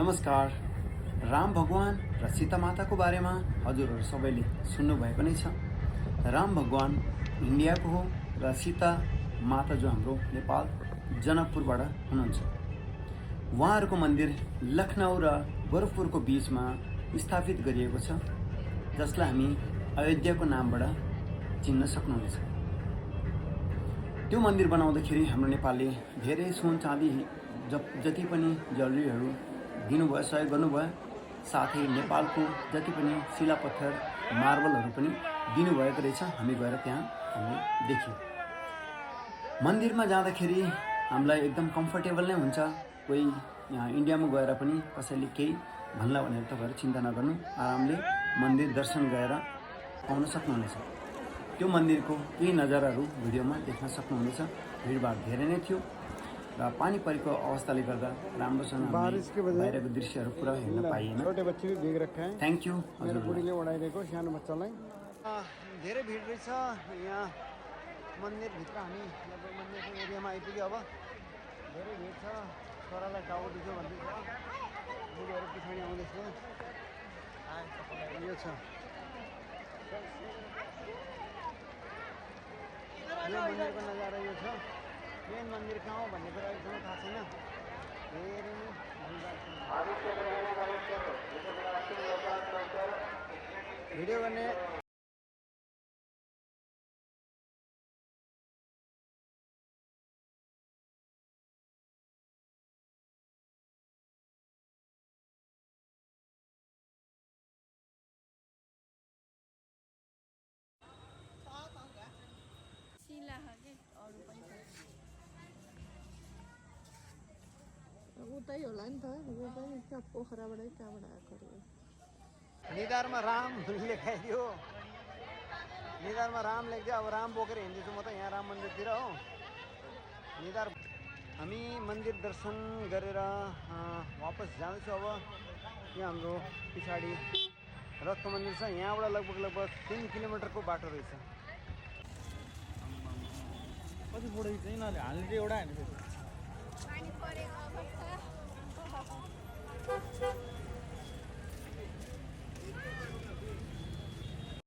नमस्कार। राम भगवान र सीता माताको बारेमा हजुरहरू सबैले सुन्नुभएको नै छ। राम भगवान इन्डियाको हो र सीता माता जो हाम्रो नेपाल जनकपुरबाट हुनुहुन्छ। उहाँहरूको मन्दिर लखनऊ र गोरखपुरको बीचमा स्थापित गरिएको छ, जसलाई हामी अयोध्याको नामबाट चिन्न सक्नुहुनेछ। त्यो मन्दिर बनाउँदाखेरि हाम्रो नेपालले धेरै सुन चाँदी जति पनि जरुरीहरू दिनुभयो, सहयोग गर्नुभयो। साथै नेपालको जति पनि शिलापत्थर मार्बलहरू पनि दिनुभएको रहेछ। हामी गएर त्यहाँ हामीले देख्यौँ। मन्दिरमा जाँदाखेरि हामीलाई एकदम कम्फर्टेबल नै हुन्छ। कोही यहाँ इन्डियामा गएर पनि कसैले केही भन्ला भनेर तपाईँहरू चिन्ता नगर्नु, आरामले मन्दिर दर्शन गएर आउन सक्नुहुनेछ। त्यो मन्दिरको केही नजाराहरू भिडियोमा देख्न सक्नुहुनेछ। भिडभाड धेरै नै थियो र पानी परेको अवस्थाले गर्दा राम्रोसँग बाहिरको दृश्यहरू पुरा हेर्न पाइएन। छोटे बच्चे भी भीग रखे हैं। Thank you. मेरो बुढीले उडाइदिएको सानो बच्चालाई। धेरै भिड रहेछ यहाँ मन्दिरभित्र। हामी लगभग मन्दिरको एरियामा आइपुग्यो। अब धेरै भिड छ। छोरालाई टाउको दुख्यो भन्दैछ, बुढीहरू पछाडि आउँदैछ। यो छ यो मन्दिरको नजारा। यो छ मेन मन्दिर कहाँ हो भन्ने कुरा एकदमै थाहा छैन। धेरै नै भिडियो गर्ने उतै होला नि त, ऊ पनि त्यहाँ पोखराबाटै कहाँबाट आएको अरे। निधारमा राम लेखाइदियो, निधारमा राम लेखिदियो। अब राम बोकेर हिँड्दैछु म त यहाँ राम मन्दिरतिर हो। निधार हामी मन्दिर दर्शन गरेर वापस जाँदैछु। अब यहाँ हाम्रो पछाडि रथको मन्दिर छ। यहाँबाट लगभग 3 किलोमिटरको बाटो रहेछ। कति बुढी चाहिँ यिनीहरूले हाल्ने चाहिँ एउटा हामी पानी परेको अवस्था।